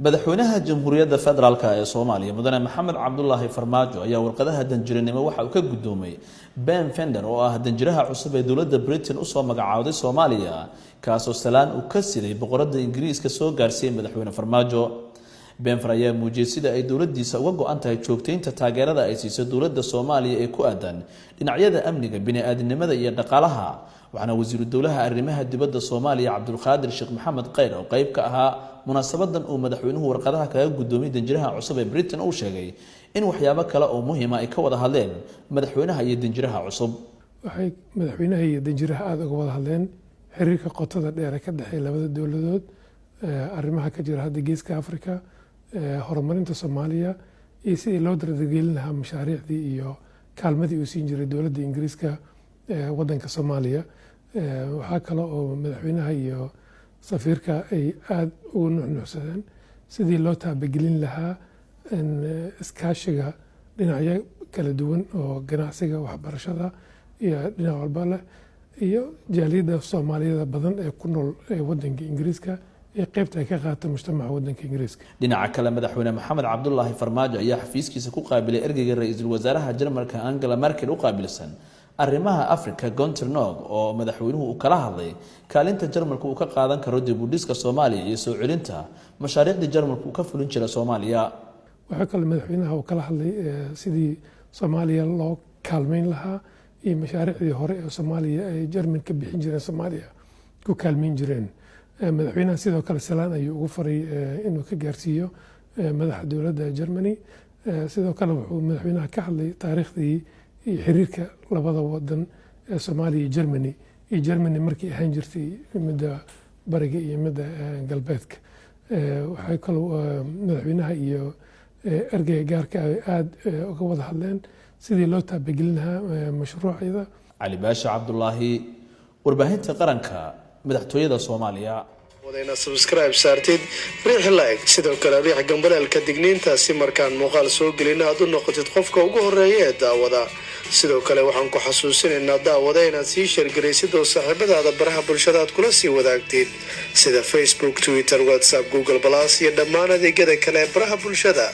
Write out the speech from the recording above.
Madaxweynaha Jamhuuriyadda Federaalka ee Soomaaliya, Mudane Maxamed Cabdulaahi Farmaajo, ayaa warqadaha danjiranimo waxa uu ka guddoomay Ben Fender, oo ah danjiraha cusub ee dowladda Britain usoo magacaawday Soomaaliya, kaasoo salaan uu ka siday boqoradda Ingiriiska soo gaarsiiyey madaxweyne Farmaajo. Benfer ayaa muujiyey sida ay dowladdiisa uga go-an tahay joogtaynta taageerada ay siiso dowladda Soomaaliya ee ku aadan dhinacyada amniga, bini-aadinimada iyo dhaqaalaha. Waxaana wasiiru dowlaha arrimaha dibadda Soomaaliya, Cabdulqaadir Sheekh Maxamed Kheyr, oo qeyb ka ahaa munaasabadan uu madaxweynuhu warqadaha kaga guddoomiyey danjiraha cusub ee Britain, uu sheegay in waxyaabo kale oo muhiima ay ka wada hadleen madaxweynaha iyo danjiraha cusub. Waxay madaxweynaha iyo danjiraha aada uga wada hadleen xiriirka qotada dheer ee ka dhexeeya labada dowladood, arrimaha ka jira hadda Geeska Africa, horumarinta Soomaaliya iyo sidii loo dardargelin lahaa mashaariicdii iyo kaalmadii uu siin jiray dowladda Ingiriiska wadanka Soomaaliya. Waxaa kale oo madaxweynaha iyo safiirka ay aada ugu nuxnuxsadeen sidii loo taabagelin lahaa iskaashiga dhinacyo kala duwan oo ganacsiga, waxbarashada iyo dhinac walba leh, iyo jaaliyadda Soomaaliyada badan ee ku nool wadanka Ingiriiska ee qeybta ay ka qaata mujtamaca wadanka Ingiriiska. Dhinaca kale, madaxweyne Maxamed Cabdulaahi Farmaajo ayaa xafiiskiisa ku qaabilay ergeyga ra-iisul wasaaraha Jarmalka Angela Merkel u qaabilsan arrimaha Africa, Gunter Nooke, oo madaxweynuhu uu kala hadlay kaalinta Jarmalka uu ka qaadan karo dib u dhiska Soomaaliya iyo soo celinta mashaariicdii Jarmalka uu ka fulin jira Soomaaliya. Waxaa kaloo madaxweynaha uu kala hadlay sidii Soomaaliya loo kaalmeyn lahaa iyo mashaariicdii hore ee Soomaaliya ay Jerman ka bixin jireen, Soomaaliya ku kaalmeyn jireen. Madaxweynaha sidoo kale salaan ayuu ugu faray inuu ka gaarsiiyo madaxa dowladda Germany. Sidoo kale wuxuu madaxweynaha ka hadlay taariikhdii iyo xiriirka labada wadan ee Soomaaliya iyo Germany, iyo Germany markii ahaan jirtay midda bariga iyo midda galbeedka. Waxay kaloo madaxweynaha iyo ergeyga gaarka ah aada uga wada hadleen sidii loo taabagelin lahaa mashruucyada. Cali Baasha Cabdulaahi, Warbaahinta Qaranka, Madaxtooyada Soomaaliya. Inaad subscribe saartid, riix like, sidoo kale riix gambaleelka digniinta, si markaan muuqaal soo gelin aad u noqotid qofka ugu horeeya ee daawada. Sidoo kale waxaan ku xasuusinaynaa, daawada, inaad sii share garaysid oo saaxiibadaada baraha bulshada aad kula sii wadaagtid, sida Facebook, Twitter, WhatsApp, Google Plus iyo dhammaan adeegyada kale ee baraha bulshada.